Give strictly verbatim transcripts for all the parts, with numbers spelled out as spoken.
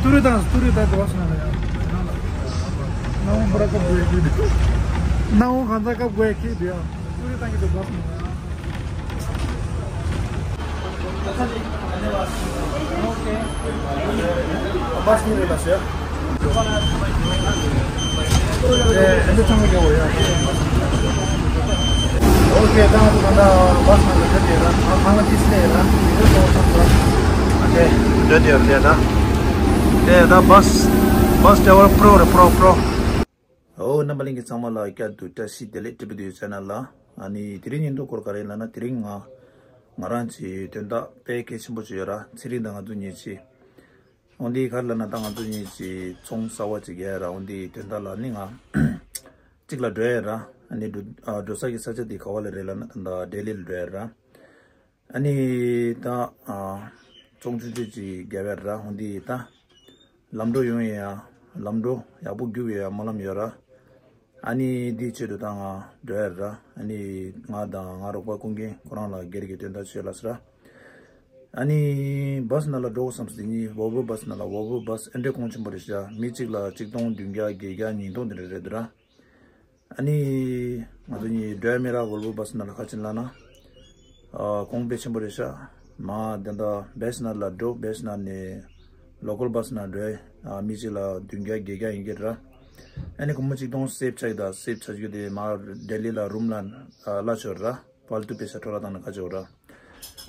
ཏུ་རི་དང་ཏུ་རི་དང་དུ་བ་སོང་ལ་ཡ། ནང་བུ་ར་ཀ་བུ་ཡ་ཁི་དི། ནང་གང་ཟག་ཀ་བུ་ཡ་ཁི་དི་ཡ། ཏུ་རི་དང་གི་དུ་བ་སོང་ལ་ཡ། ཨོ་རྣམ་པ་ལྷན་རྒྱས་ཚང་མ་ལ་བསྐྱར་དུ་བཀྲ་ཤིས་བདེ་ལེགས། ཊི་བི་དུ་ཡོད་ཆེ་ནལ་ལ། ཨ་ནི་དེ་རིང་ཉིན་ཐོ་སྐོར་ག་རེ་ལབ་ན། དེ་རིང་ང་ང་རང་གི་དོན་དག་དཔེ་གལ་ཆེན་པོ་ཅིག་ཡོད་ར། ཚེ་རིང་དང་ང་ཚོ་གཉིས་ཀྱི། འོན་ཏེ་ག་རེ་ལབ་ན་ད་ང་ཚོ་གཉིས་ཀྱི་ཚོང་གསར་བ་ཅིག་རྒྱག་ཡ་ར། འོན་ཏེ་དོན་དག་ལ་ནི་ང་གཅིག་ལ་འགྲོ་ཡ་ར། ཨ་ནི་འགྲོ་ཨ་འགྲོ་ས་གི་ས་ཆ་དེ་ག་བ་ལ་རེད་ལབ་ན་ད་ལྡི་ལི་ལ་འགྲོ་ཡ་ར། ཨ་ནི་ད་ཨ་ཚོང་ཆུང་ཆུང་ཅིག་རྒྱག་ཡ་ར། འོན་ཏེ་ད་ལམ་འགྲོ་ཡོང་ཡ་ལམ་འགྲོ་ཡག་པོ་རྒྱུག་ཡ་སྨོན་ལམ་ཡོད་ར། ཨ་ནི་འདིའི་ཆེད་དུ་ད་ང་འགྲོ་ཡ་ར། ཨ་ནི་ང་དང་ང་རོགས་པ་ཀུན་མཁྱེན་ཁོ་རང་ལ་སྒེར་གྱི་དོན་དག་བྱོས་ལ་ཟེར། ཨ་ནི་བྷ་སི་ནང་ལ་འགྲོ་དགོས་བསམ་སོང་། དེ་ནི་ཝོལ་ཝོ་བྷ་སི་ནང་ལ། ཝོལ་ཝོ་བྷ་སི་ཨེ་འདྲས་གོང་ཆེན་པོ་རེད་ཤག་མི་གཅིག་ལ་གཅིག་སྟོང་བདུན་བརྒྱ་བརྒྱད་བརྒྱ་ཉིས་སྟོང་དེ་འདྲ་རེད་འདུག་ར། ཨ་ནི་ང་ཚོ་གཉིས་འགྲོ་ཡ་མེད་ར། ཝོལ་ཝོ་བྷ་སི་ནང་ལ་ཁ་ཕྱིན་ལ་ན། ཨ་གོང་དཔེ་ཆེན་པོ་རེད་ཤག་མ་དེ་འདྲ་བྷ་སི་ནང་ལ་འགྲོ། བྷ་སི་ནང་ནས་ལོ་ཀལ་བྷ་སི་ནང་འགྲོ་ཡ། ཨ་མི་གཅིག་ལ་བདུན་བརྒྱ་བརྒྱད་བརྒྱ་ཡིན་གྱི་ར། ཨ་ནི་སྒོར་མོ་གཅིག་སྟོང་སེབ་ཆགས་ཀྱི་ད། སེབ་ཆགས་རྒྱུ་དེ་མ་ལྡི་ལི་ལ་རུམ་ལ་ཨ་གླ་ཆོག་ར། ཕལ་ཏུ་པེ་ཤ་འཕྲོ་བརླག་བཏང་ན་ཁ་ཆོག་ར།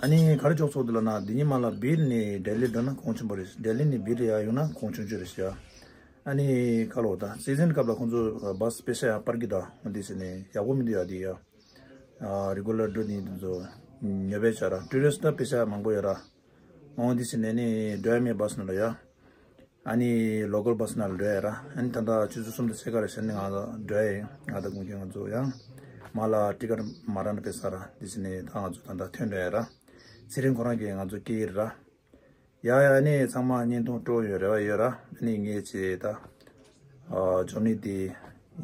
ཨ་ནི་ག་རེ་ཆོག་ཆོག་འདུག་ལབ་ན། འདི་ཉིན་མ་ལ་བིར་ནས་ལྡི་ལི་འགྲོ་ན་གོང་ཆེན་པོ་རེད། ལྡི་ལི་ནས་བིར་ཡར་ཡོང་ན་གོང་ཆུང་ཆུང་རེད་ཤག་ཨ་ནི་ཁ་ལོ་ད་སི་ཛན་སྐབས་ལ་ཁོང་ཚོ་བྷ་སི་པེ་ཤ་ཡང་སྤར་གི་ད། འོ་འདི་ཟེར་ནས་ཡག་པོ་མི་འདུག་ཡ། འདི་ཡ་ཨ་རི་གུ་ལར་འགྲོ་ནི་འདི་ཚོ་ཉོ་བས་བྱ་ར། ཊུ་རི་སི་ཊི་ད་པེ་ཤ་མང་པོ་ཡོད་ར། འོ་འདི་ཟེར་ནས་ནི་འགྲོ་ཡ་མེད་བྷ་སི་ནང་ལ་ཡ། ཨ་ནི་ལོ་ཀལ་བྷ་སི་ནང་ལ་འགྲོ་ཡ་ར། ཨ་ནི་ད་ལྟ་ཆུ་ཚོད་གསུམ་དང་ཕྱེད་ཀ་རེ་ཤར་ནས་ང་ཚོ་འགྲོ་ཡ་ཡིན། ང་དང་ཀུན་མཁྱེན་ང་ཚོ་ཡང་མ་ལ་ཊི་ཀེ་ཊི་མ་རག་ན་དཔེ་ས་ར། འདི་ཟེར་ནས་ད་ང་ཚོ་ད་ལྟ་ཐོན་འགྲོ་ཡ་ར། ཚེ་རིང་ཁོ་རང་གིས་ང་ཚོ་སྐྱེལ་གྱི་རེད་ར། ཡ་ཡ། ཨ་ནི་ཚང་མ་བརྙན་ཐུང་སྤྲོ་ཡོད་རེ་བ་ཡོད་ར། ཨ་ནི་ངས་བྱས་ད་ཨ་ཇོ་ནི་དེ་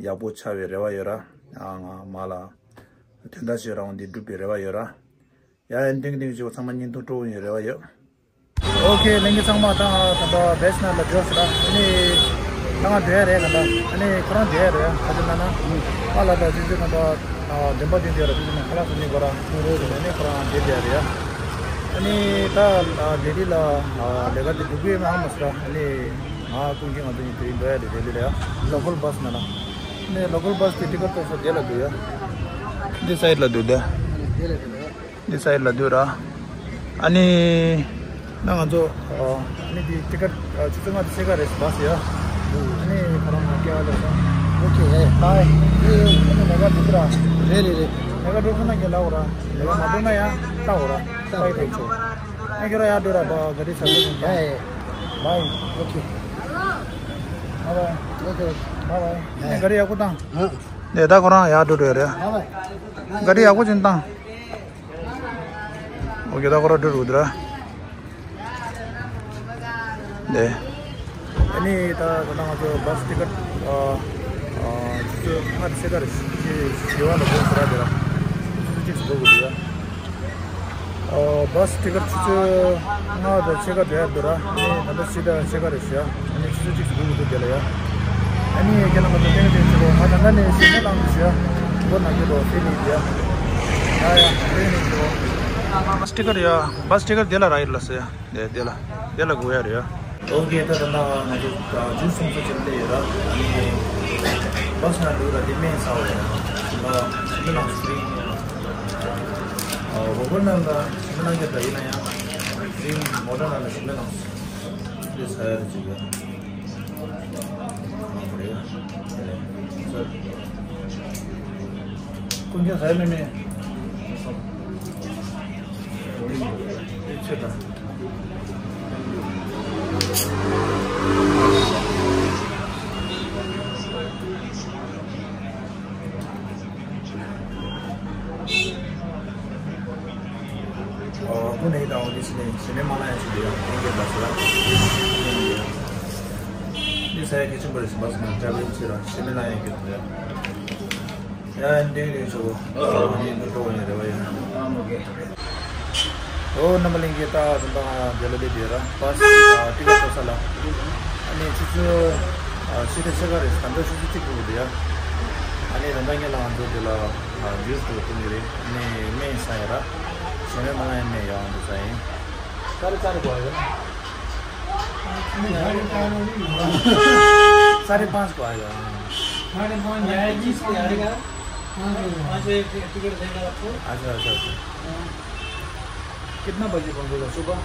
ཡག་པོ་ཆགས་པའི་རེ་བ་ཡོད་ར། ཨ་ང་མ་ལ་དོན་དག་ཞིག་རང་འདི་འགྲུབ་པའི་རེ་བ་ཡོད་ར། ཡ་ཡ། ཏིང་ཏིང་བྱེད་པ་ཚང་མ་བརྙན་ཐུང་སྤྲོ་ཡོད་རེ་བ་ཡོད། ཨོ་ཁེ། ལྷན་རྒྱས་ཚང་མ་ད་ད་ལྟ་བྷ་སི་ནང་ལ་འགྲོ་ཟེར་ར། ཨ་ནི་ད་ང་འགྲོ་ཡ་རེད། ད་ལྟ་ཨ་ནི་ཁོ་རང་འགྲོ་ཡ་རེད། ཁ་ཅིག་ན་ན་ཨ་ལ་ད་ཅིག་ཅིག་ད་ལྟ་ཨ་འདོན་པ་འདོན་དེ་ར། དེ་ནས་ཁ་ལག་ཟ་ནི་གོ་ར་ཨ་ནི་ཁོ་རང་འགྲོ་དེ་རེད། ཨ་ནི་ད་ལྡི་ལི་ལ་ལས་ཀ་དེ་འགྲུབ་ཀྱི་མ་མ་ཟེར་ར། ཨ་ནི་ང་ཀུན་མཁྱེན་ང་ཚོ་གཉིས་དེ་རིང་འགྲོ་ཡ་རེད། ལྡི་ལི་ལ་ཡ་ལོ་ཀལ་བྷ་སི་ནང་ལ། ཨ་ནི་ལོ་ཀལ་བྷ་སི་དེ་ཊི་ཀེ་ཊི་ཐོབ་ས་དེ་ལ་འདུག་ཡ། འདི་སའིཌ་ལ་འདུག་དེ། འདི་སའིཌ་ལ་འདུག་ར། ཨ་ནི་ད་ང་ཚོ་ཨ་ནི་འདི་ཊི་ཀེ་ཊི་ཆུ་ཚོད་ལྔ་དང་ཕྱེད་ཀ་རེད་བྷ་སི་ཡ། ཨ་ནི་ཁོ་རང་ང་སྐྱེལ་བ་ལ་སོང་། ཨོ་ཁེ། ཨེ་ད་ཨེ་ཨ་ནི་ལས་ཀ་འགྲོ་གི་ར། རེད་རེད་རེད། ལས་ཀ་འགྲོ་ཁོ་ན་ཁྱེད་ལབ་འོ་ར། ལས་ཀ་མ་འགྲོ་ན་ཡང་ལྟ་འོ་ར། ལྟ་འོ་ར། ཨ་ཁྱོད་ར་ཡར་འགྲོ་ར། བ་ག་རི་ས་ས་ཡིན། ཨེ་བྷའི། ཨོ་ཁེ། བྷའི་བྷའི། ཨོ་ཁེ། བྷའི་བྷའི། ཨ་ནི་ག་རི་ཡག་པོ་བཏང་། ཨ་ནི་ད་ཁོ་རང་ཡར་འགྲོ་འགྲོ་ཡ་རེད། བྷའི་བྷའི། ག་རི་ཡག་པོ་ཅིག་བཏང་། ཨོ་ཁེ། ད་ཁོ་རང་འགྲོ་རུ་འདུག་ར། ནས། ཨ་ནི་ད་ད་ལྟ་ང་ཚོ་བྷ་སི་ཊི་ཀེ་ཊི་ཨ་ཨ་ཆུ་ཚོད་ལྔ་དང་ཕྱེད་ཀ་རེད། ཞི་ཞི་བ་ལ་སྒོ་ཟེར་ར་དེ་ར། ཆུ་ཚོད་གཅིག་སྒོ་དགོས་འདུག་ཡ། ཨ་བྷ་སི་ཊི་ཀེ་ཊི་ཆུ་ཚོད་ལྔ་དང་ཕྱེད་ཀ་སྡོད་ཡ་འདུག་ར། ཨ་ནི་ད་ལྟ་བཞི་དང་ཕྱེད་ཀ་རེད་ཤག་ཨ་ནི་ཆུ་ཚོད་གཅིག་སྒོ་དགོས་འདུག་དེ་ལ་ཡ། ཨ་ནི་ཁྱེད་རང་ང་ཚོ་ཏན་ཏན་བྱེད་དགོས། ང་ད་ལྟ་ནས་ཞིང་ཁ་ནང་དུ་ཞུ་ཡ། སྒོ་ནང་གི་རོ་ཕེ་ནི་ཡ། ཡ་ཡ། ཕེ་ནི་འགྲོ། བྷ་སི་ཊི་ཀེ་ཊི་ཡ། བྷ་སི་ཊི་ཀེ་ཊི་དེ་ལ་རག་ཡོད་ལ་ཟེར་ཡ། དེ་དེ་ལ་དེ་ལ་དགོས་ཡ་རེད་ཡ། ཨོ་ཁེ། ད་ད་ལྟ་ང་ཚོ་ཇུས་སོང་ཚོ་ཅིག་སླེབས་ཡོད་ར། ཨ་ནི་བྷ་སི་ནང་འགྲོ་ར། དེ་སྨན་ཟ་བ་རེད། ང་ཞིང་ཁ་ནང་སི་པི་རིང་། ཨ་ཝོ་ཝོ་ནང་ལ་ཞིང་ཁ་ནང་གི་ད་ཡིན་ན་ཡང་སི་པི་རིང་མོ་ཊ་ནང་ལ་ཞིང་ཁ་ནང་དེ་ཟ་ཡ་རེད་ཅིག་ཡ། ཀུན་མཁྱེན་ཟ་ཡ་མེད་མེད། ཆེ་དང་། ཨོ། ཀུན་ནས་ཡིད་དང་འོ་དེ་ཕྱི་ནས་ཞེ་མེད་མ་ལ་ཡང་ཆུ་དེ་ཡང་ཀུན་གྱིས་ལ་སོ་ཡང་འདི་ས་ཡ་གལ་ཆེན་པོ་རེད་ཟེར་བ་སོང་ན་འདྲ་བའི་ཕྱིར་ར་ཞེ་མེད་ལ་ཡང་གྱི་དང་ཡང་ཡང་འདི་རེད་ཆོག་གོ་ཨོ་ནི་འདི་འགྲོ་བ་ཡིན་རེ་བ་ཡིན། ཨོ་རྣམ་པ་ལྷན་རྒྱས་ད་དུང་ད་དེ་ལ་ལས་དེ་ར་པ་སི་ཏི་ཀ་ཐོབ་ས་ལ། ཨ་ཕྱི་དྲོ་ཕྱེད་ཀ་རེད། ད་ལྟ་ཆུ་ཚོད་གཅིག་འགྲོ་གི་འདུག་ཡ། ཨ་ནི་ད་ལྟ་ངས་ལ་ང་ཚོ་འདི་ལ་ཨ་ཇུས་འདྲ་བོ་འཐུང་གི་རེད། ཨ་ནི་སྨན་ཟ་ཡ་ར། ཞལ་ནས་མ་ལངས་ཡ་སྨན་ཡ་འདི་ཟ་ཡིན། साढ़े चार को आएगा। साढ़े पाँच को आएगा। साढ़े पाँच जाएगी, इसको आएगा। पाँच बजे टिकट देगा आपको। अच्छा, अच्छा, अच्छा। कितना बजे पहुंचेगा सुबह?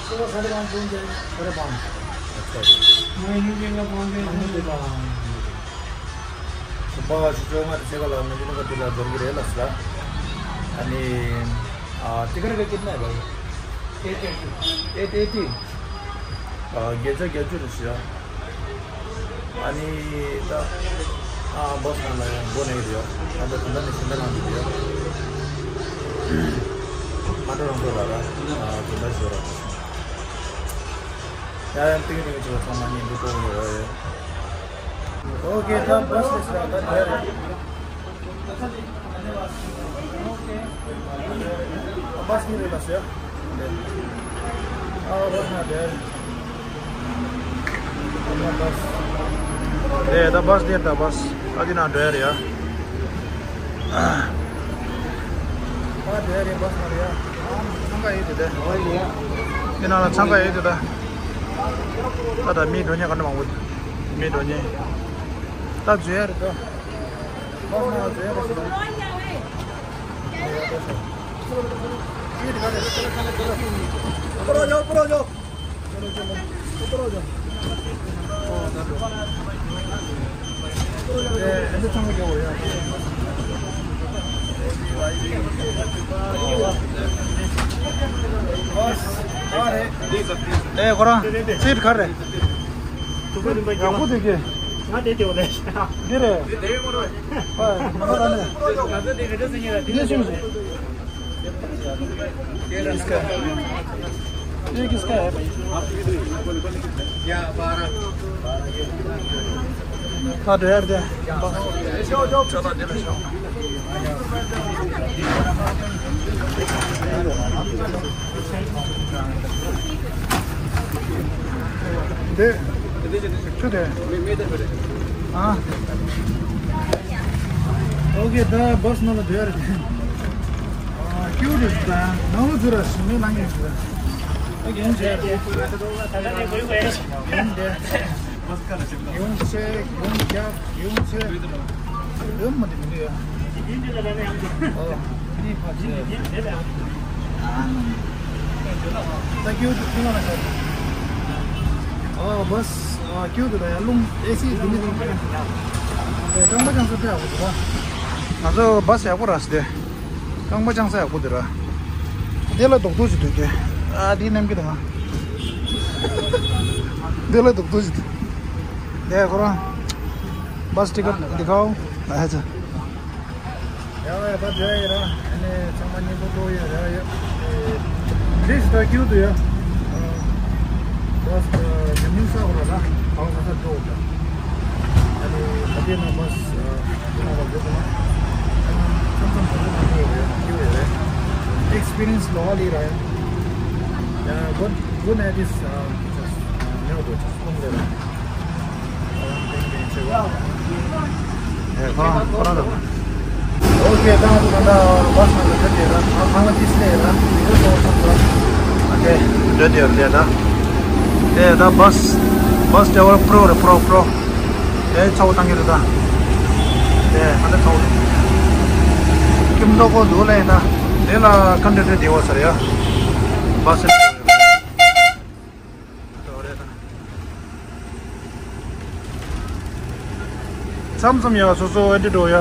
सुबह साढ़े पाँच पहुंच जाएगा। साढ़े पाँच। अच्छा, अच्छा। वहीं जगह पहुंच गए। सुबह छुट्टी होगा तो सेवा ला मुझे ना कर दिला जरूर है लसला। अनि टिकट का कितना है भाई? Eight eighty. Eight eighty. ཨ་བརྒྱད་བརྒྱ་བརྒྱད་ཅུ་རེད་ཤག་ཨ་ནི་ད་ཨ་བྷ་སི་ནང་ལ་ཡང་སྒོ་ནས་རེད། ཨ་ད་དོན་དག་ནས་ཤིང་རྟ་ལངས་འདུག་རེད། མ་འགྲོ་རང་འགྲོ་ར་ར། ཨ་དོན་དག་ཞོར་ར། ཡ་ཡང་ཏིང་ཏིང་ཅིག་ཚང་མ་གཉིད་འདུག་གཏོང་ཡོད་ར་ཡོད། ཨོ་ཁེ། ད་བྷ་སི་རེད་ཤག་ད་དེ་རེད། बस नहीं रहना सर। हाँ, बस ना दे। बस। ए, the bus they, the bus. अदि ना दे यार। हाँ, दे रे, बस ना यार। ཚང་ག་ཡོད་དེ། ཡིན་ན་ལ་ཚང་ག་ཡོད་དེ་ད། ད་ད་མི་འགྲོ་ཉེན་ག་འདྲ་མང་པོ། མི་འགྲོ་ཉེན། ད་འཛུལ་ཡ་རེད་ད། ཨེ་ཁོ་རང་སིཊ་ག་རེ། ཡག་པོ་འདུག་གི། ང་དེ་དེ་བ་ལས། འདི་རེད། ཨ། ང་ད་ནས། ང་ཚོ་དེ་རེ་ཟིན་ཡིན་ལ་དེ་འདི་ནས་སུ་ཞིག་ཡེ་ཀིས་ཀ་ཧེ། ད་འགྲོ་ཡར་དེ། འདི། ཆུ་དེ། ཨ། ཨོ་ཁེ། ད་བྷ་སི་ནང་ལ་སྡོད་ཡ་རེད། ཨ། ཀིའུ་རེད་ད། ནང་ལོགས་འཛུལ་ར་ཞིག་མི་ལངས་ཡོད་ཟེར། ཨ། རྒན་བྱས་རེད། རྒན་བྱས། ཡོང་ཆེ། ཡོང་རྒྱག་ཡོང་ཆེ། ཡོང་མ་དེ་མི་འདུག་ཡ། ཨོ། ནི་ཕ་ཆེ། ད་ཀིའུ་དེ་ཐུང་བ་ལ་ཤར། ཨོ་བྷ་སི། ཨ། ཀིའུ་དེ་ལ་ཡ་རླུང་ཨེ་སི་དེ་མི་འདུག་རྐང་པ་རྐྱང་ས་ཕེབས་ཡག་པོ་འདུག་ང་ཚོ་བྷ་སི་ཡག་པོ་ར་སི་དེ། རྐང་པ་རྐྱང་ས་ཡག་པོ་འདི་ར། འདི་ལ་རྡོག་རྡོག་ཅིག་འདུག་སྟེ། ཨ། འདི་ནམ་གི་དང་། འདི་ལ་རྡོག་རྡོག་ཅིག་འདུག་འདི་ཁོ་རང་། བྷ་སི་ཊི་ཀེ་ཊི་འདི་ཁའོ། ཨ་ཧ་ཅ། ཡ་ཡ། ད་འདྲ་ཡ་ར། ཨ་ནི་ཚང་མ་སྙིང་པོ་ཏོ་ཡ་ར་ཡ། འདི་ཞིག་ད་ཀིའུ་དུ་ཡ། བྷ་སི་ཉམས་མྱོང་ས་གོ་ར་ལ། གང་ག་ས་ཏོ་ཡ། ཨ་ནི་ད་དེ་ན་བྷ་སི། Experience ལོ་ལི་ར། Yeah, good, good night is, uh, just, uh, never good. Just come there. ཁོ་རང་ཁོ་རང་དང་། ཨོ་ཁེ། ད་ང་ཚོ་ད་ལྟ་བྷ་སི་ནང་ལ་འགྲོ་དེ་ར། ཨ་ཁང་ལ་ཏིས་ལེ་ར། ཨོ་ཁེ། འགྲོ་དེ་ར་ད། དེ་ད་བྷ་སི་བྷ་སི་ཌ་རའི་ཝར་པྲོ་རེད། པྲོ་པྲོ། དེ་ཚ་བོ་བཏང་གི་རེད་ད། དེ་ང་ད་ཚ་བོ་རེད། ཀིམ་ཏོ་ཀོ་འདུག་ལེ་ད། དེ་ལ་ཀན་ཌི་ཌེ་ཊི་དེ་བ་ཟེར་ཡ། བྷ་སི་ད། མཚམས་མཚམས་ཡ་སོ་སོ་ཨ་འདི་འགྲོ་ཡ།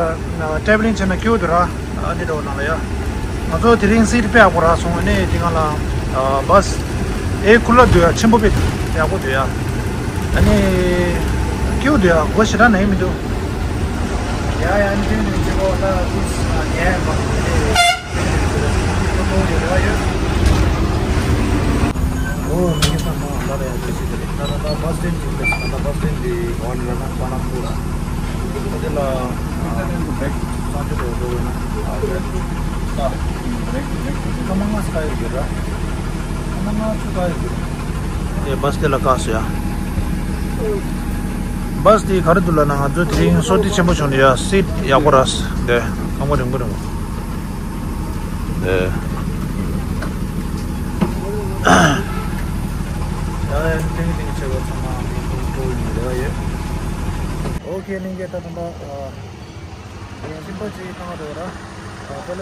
ཊེ་བི་ལིང་བྱས་ན་ཀིའུ་དུ་ར། ཨ་འདི་འགྲོ་ནང་ལ་ཡ། ང་ཚོ་དེ་རིང་སིཊ་དཔེ་ཡག་པོ་རག་སོང་། ཨ་ནི་དེ་སྒང་ལ་བྷ་སི་ཨེ་ཁུ་ལ་འདུག་ཡ། ཆེན་པོ་དཔེ་ཡག་པོ་འདུག་ཡ། ཨ་ནི་ཀིའུ་འདུག་ཡ། སྒོ་ཞེ་དྲག་ན་ཡི་མི་འདུག་ཡ་ཡ། ཨ་ནི་དེ་ནི་ཅི་གོ་ད་ཏིས་ཉལ་ཡ་མ། ཨོ་ངས་ད་མ་ལ་ཡ་ཅི་ཞིག་དེ་ད་ད་ད་བྷ་སི་སི་ཊེན་ཌི་ཅིག་ད་ད་བྷ་སི་སི་ཊེན་ཌི་འདི་གོ་ནི་ལ་ན་པ་ན་པུ་ར། ད་དེ་ལ་ཨ་བེག་གཙང་ཆུ་དེ་འགྲོ་དགོས་ན་ཨ་བེག་ད་བེག་བེག་སྐར་མ་ལྔ་ཙམ་ཡོད་རེད་ར། སྐར་མ་ལྔ་བཅུ་ཙམ་ཡོད་རེད། དེ་བྷ་སི་དེ་ལ་བཀག་སོང་ཡ། བྷ་སི་དེ་ག་རེ་འདུག་ལབ་ན། ང་ཚོ་དེ་རིང་སོ་ཏི་ཆེན་པོ་བྱུང་ནས་ཡ། སིཊ་ཡག་པོ་རག་སོང་། འདི་སྐམ་པོ་རིང་པོ་རིང་པོ། འདི། ཡ་ཡ། ཏིང་ཏིང་བྱེད་པ་ཚང་མ་ཏིང་ཏིང་འགྲོ་ཡོང་རེ་བ་ཡོད། ཨོ་ཁེ། ལྷན་རྒྱས། ད་དུང་ད་ཨ་ཡང་ཤིང་པ་ཅིག་བཏང་འགྲོ་ར། ཨ་དེ་ལ།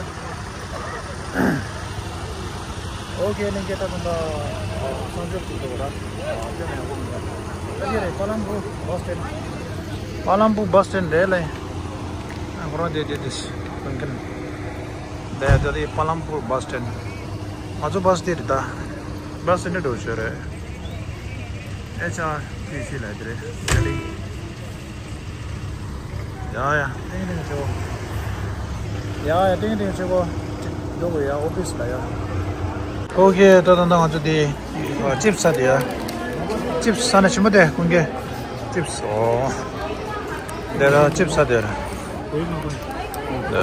ཨོ་ཁེ། ལྷན་རྒྱས། ད་དུང་ད་ཨ་གསང་སྤྱོད་ཅིག་འགྲོ་ར། ཨ་དེ་ལ་ཡང་ད་ཅི་རེད། པ་ལམ་པུར་བྷ་སི་སི་ཊེན། པ་ལམ་པུར་བྷ་སི་སི་ཊེན་རེད་ལ། ཨ་ཁོ་རང་དེ་དེ་དེ་དེ་དེ་དེ་པ་ལམ་པུར་བྷ་སི་སི་ཊེན། ང་ཚོ་བྷ་སི་དེ་རེད་ད། བྷ་སི་དེ་འདྲ་འགྲོ་ཤོད་རེད། ཨེཆ་ཨར་ཊི་སི་ལ་དེ་རེད། ཡ་ཡ། ཏིང་ཏིང་ཆོ། ཡ་ཡ། ཏིང་ཏིང་ཆོ་གོ། འགྲོ་དགོས་ཡ། ཨོ་ཕི་སི་ལ་ཡ། ཨོ་ཁེ། ད་ད་ད་ང་ཚོ་དེ་ཅིབ་སི་ཟ་དེ་ཡ། ཅིབ་སི་ཟ་ན་ཆེན་པོ་དེ་ཀུན་གྱི་ཅིབ་སི། ཨོ། དེ་ལ་ཅིབ་སི་ཟ་དེ་ར། དེ་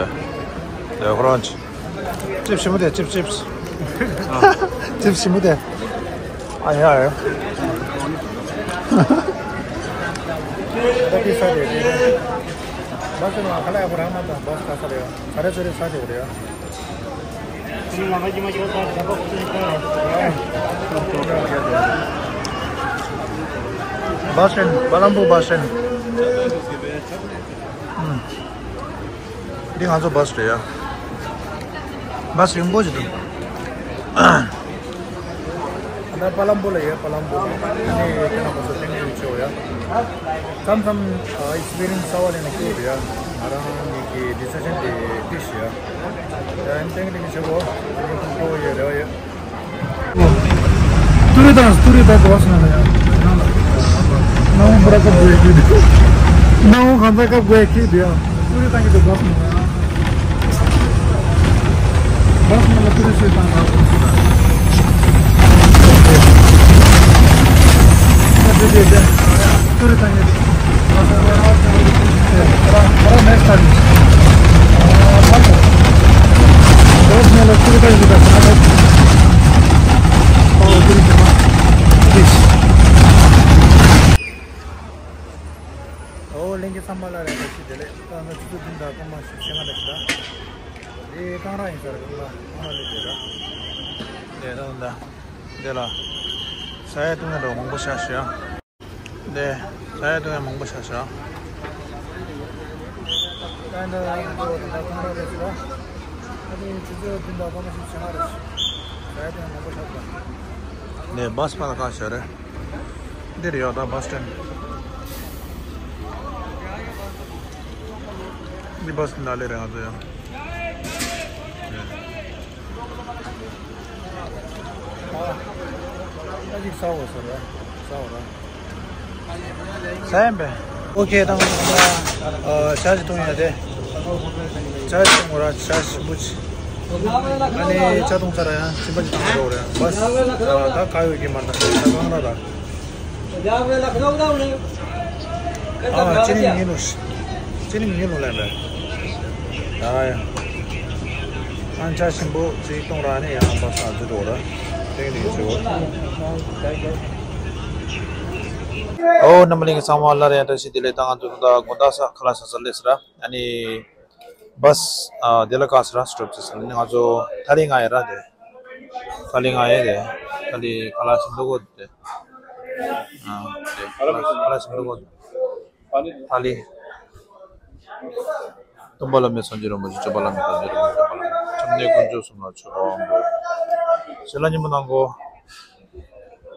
དེ་ཁོ་རང་ཅིབ་སི་ཞིམ་པོ་དེ། ཅིབ་སི་ཅིབ་སི། ཅིབ་སི་ཞིམ་པོ་དེ། ཨ་ཡ་ཡ། ད་དེ་ས་དེ་རེད། བྷ་སི་ནང་ཁ་ལག་ཡག་པོ་རག་མ་ཐག་བྷ་སི་ཁ་ས་རེད། ཁ་རེ་ཚོ་རེ་ས་དེ་རེད། བྷ་སི་པ་ལམ་པུར་བྷ་སི། འདི་ང་ཚོ་བྷ་སི་རེད་ཡ། བྷ་སི་རིང་པོ་ཞིག་འདུག་ད་པ་ལམ་པུར་ལ་ཡོད། པ་ལམ་པུར་ལ་ནི་ཁྱེད་རང་ཚོ་ཏིང་ཏིང་ཆོ་ཡ། མཚམས་མཚམས་ཨེག་སི་པི་རི་ཡན་སི་གསར་པ་ལེན་ན་སྐྱིད་འདུག་ཡ། ང་རང་ཉིད་ཀྱི་ཌི་སི་ཤན་དེ་ཏིག་ཞུ་ཡ། ཡ་ཏིང་ཏིང་ཆོ་གོ། ཏིང་ཏིང་ཆོ་གོ་ཡོད་རེ་བ་ཡོད། ཏུ་རི་དང་ཏུ་རི་དང་གོ་སོང་ན་ཡང་ནང་ལ་ནང་འབུར་ཁབ་དགོས་ཀྱི་འདུག་ནང་གང་ཚ་ཁབ་དགོས་ཀྱི་འདུག་ཏུ་རི་དང་གི་འདུག་གོ་སོང་ན་ཡང་གོ་སོང་ན་ཏུ་རི་སུས་དང་ནང་ཏུ་རི་དང་གི་ཨོ་ལྷན་རྒྱས་ཚང་མ་ལ་རེ་བ་ཞུ། བདེ་ལེགས། ད་ང་ཆུ་ཚོད་བདུན་དང་སྐར་མ་བཞི་བཅུ་ཞེ་ལྔ་རེད་ད། འདི་རྐང་ར་ཡིན་ས་རེད། རྐང་ར་རྐང་ར་ལས་བྱེད་ར། འདི་ད་ད་འདི་ལ་ས་ཡ་བཏུང་ཡ་འགྲོ་མང་པོ་ཤ་ཤ། འདི་ས་ཡ་བཏུང་ཡ་མང་པོ་ཤ་ཤ། ད་འདི་ད་ད་ཁང་པ་རེད་ཟེར་བ། ད་དེ་ཆུ་ཚོད་བདུན་དང་སྐར་མ་བཞི་བཅུ་ཞེ་ལྔ་རེད། ས་ཡ་བཏུང་ཡ་མང་པོ་ཤ་ཤ། འདི་བྷ་སི་པ་ལ་ཁ་ཤ་རེད། འདི་རེད་ཡ་ད་བྷ་སི་སི་ཊེན། འདི་བྷ་སི་ནང་ལས་རེད་ང་ཚོ་ཡ། ཨ་ཅིག་ཟ་འོ་ཟེར་ར། ཟ་འོ་ར། ཟ་ཡིན་པས། ཨོ་ཁེ། ད་ང་ཚོ་ཨ་ཇ་ཅིག་འཐུང་ཡ་དེ། ཇ་ཅིག་འཐུང་དགོས་ར། ཇ་ཞིམ་པོ་ཅིག་ཨ་ནི་ཇ་འཐུང་ཚར་ར་ཡང་སྦྱིན་པ་ཅིག་བཏང་འགྲོ་ར། བྷ་སི་ད་ག་ཡོད་ཀྱི་མ་རེད། ད་གང་ར་ད། ཨ་ཅི་ནི་ཉིན་ལོ། ཅི་ནི་ཉིན་ལོ་ལེན་པས། ཡ་ཡ། ཨ་ཇ་ཞིམ་པོ་ཅིག་འཐུང་ར་ནི་ཡང་བྷ་སི་ནང་འཛུལ་འགྲོ་ར། ཏིང་ཏིང་ཆུ། ཨོ་རྣམ་པ་ལྷན་རྒྱས་ཚང་མ་ལ་རེ་བཀྲ་ཤིས་བདེ་ལེགས། ད་ང་ཚོ་ད་དགོང་དག་ས་ཁ་ལག་ཟ་ས་སླེབས་སོང་ར། ཨ་ནི་བྷ་སི་ཨ་དེ་ལ་བཀག་སོང་ར། སི་ཊོབ་བྱས་སོང་། ཨ་ནི་ང་ཚོ་ཐ་ལི་མངགས་ཡོད་ར་དེ། ཐ་ལི་མངགས་ཡོད་དེ། ཐ་ལི་ཁ་ལག་ཞིམ་པོ་དགོས་དེ། ཨ་དེ་ཁ་ལག་ཁ་ལག་ཞིམ་པོ་དགོས་དེ། ཐ་ལི། སྟོན་པ་བླ་མེད་སངས་རྒྱས་རིན་པོ་ཆེ། སྐྱོབ་པ་བླ་མེད་སངས་རྒྱས་རིན་པོ་ཆེ། སྐྱོབ་པ་བླ་མེད། སྐྱབས་གནས་དཀོན་མཆོག་གསུམ་ལ་མཆོད་པ་འབུལ། ཞལ་ལག་མཉེས་པོ་གནང་གོ།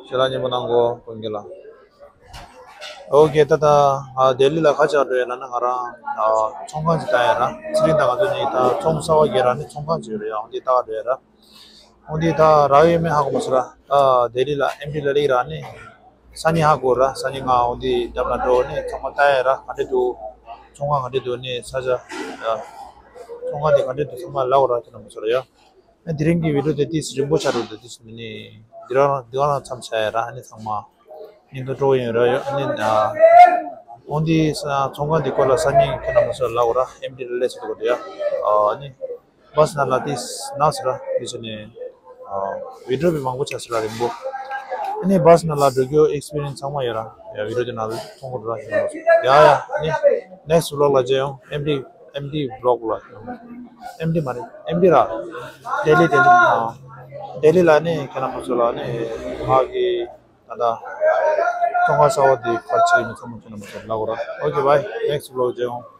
ཞལ་ལག་མཉེས་པོ་གནང་གོ་ཀུན་གྱིས་ལ། ཨོ་ཁེ། ད་ད་ང་ལྡི་ལི་ལ་ག་ཅིག་འགྲོ་ཡ་ལབ་ན། ང་རང་ཨ་ཚོང་ཁང་ཅིག་བཏང་ཡ་ར། ཚེ་རིང་དང་ང་ཚོ་གཉིས་ད་ཚོང་གསར་པ་རྒྱག་ར་ནི་ཚོང་ཁང་ཅིག་ཡོད་རེད་ཡ། འོ་འདི་ལྟ་ག་འགྲོ་ཡ་ར། འོ་འདི་ད་རག་ཡོད་མེད་ཧ་གོ་མ་སོང་ར། ད་ལྡི་ལི་ལ་ཨེམ་ཌི་ལ་ལི་རག་ནི། སང་ཉིན་ཧ་གོ་ར། སང་ཉིན་ང་འོ་འདི་འགྲམ་ལ་འགྲོ་ནི་ཚང་མ་ལྟ་ཡ་ར། ག་འདྲ་འདུག་ཚོང་ཁང་ག་འདྲ་འདུག་ནི་ས་ཆ། ཡ། ཚོང་ཁང་འདི་ག་འདྲ་འདུག་ཚང་མ་ལབ་ར། ཁྱེད་རྣམ་པ་ཚོ་ལ་ཡ། ཨ་དེ་རིང་གི་བི་ཌིའོ་དེ་ཏིས་རིང་པོ་ཆགས་འགྲོ་འདུག་ཏིས་ནི་འདི་རང་འདི་ག་རང་མཚམས་བཞག་ཡ་ར། ཨ་ནི་ཚང་མ་ཉིན་ཐོ་སྤྲོ་ཡིན་ར་ཡོད། ཨ་ནི་ཨ་འོ་འདི་ས་ཚོང་ཁང་འདི་སྐོར་ལ་སང་ཉིན་ཁྱེད་རྣམ་པ་ཚོ་ལ་ལབ་ར། ཨེམ་ཌི་ལ་ལི་ཟེར་འདུག་གོ་དེ་ཡ། ཨ་ནི་བྷ་སི་ནང་ལ་ཏིས་ནག་སོང་ར། དེ་བྱས་ནས་ཨ་བི་ཌིའོ་བི་མང་པོ་ཆགས་སོང་ར། རིང་པོ། ཨ་ནི་བྷ་སི་ནང་ལ་འགྲོ་རྒྱུ་ཨེག་སི་པི་རི་ཡན་སི་ཚང་མ་ཡོད་ར། ཡ་བི་ཌི་ཡོ་དེ་ནང་ལ་མཐོང་གི་འདུག་ར། ཡ་ཡ། ཨ་ནི་ནེག་སི་ཊི་བི་ལོག་ལ་མཇལ་ཡོང་། ཨེམ་ཌི་ཨེམ་ཌི་བི་ལོག་ལ། ཨེམ་ཌི་མ་རེད། ཨེམ་ཌི་ར། ལྡི་ལི་ལྡི་ལི། ཨ། ལྡི་ལི་ལ་ནི་ཁྱེད་རྣམ་པ་ཚོ་ལ་ནི་ང་གི་ད་ལྟ་ཐོག་ཁ་གསར་པ་དེ་ག་རེ་བྱེད་ཀྱི་ཡིན་མིན་ཚང་མ་ཁྱེད་རྣམ་པ་ཚོ་ལ་ལབ་དགོས་ར། ཨོ་ཀེ་བྷའི། ནེག་སི་ཊི་བི་ལོག་མཇལ་ཡོང་།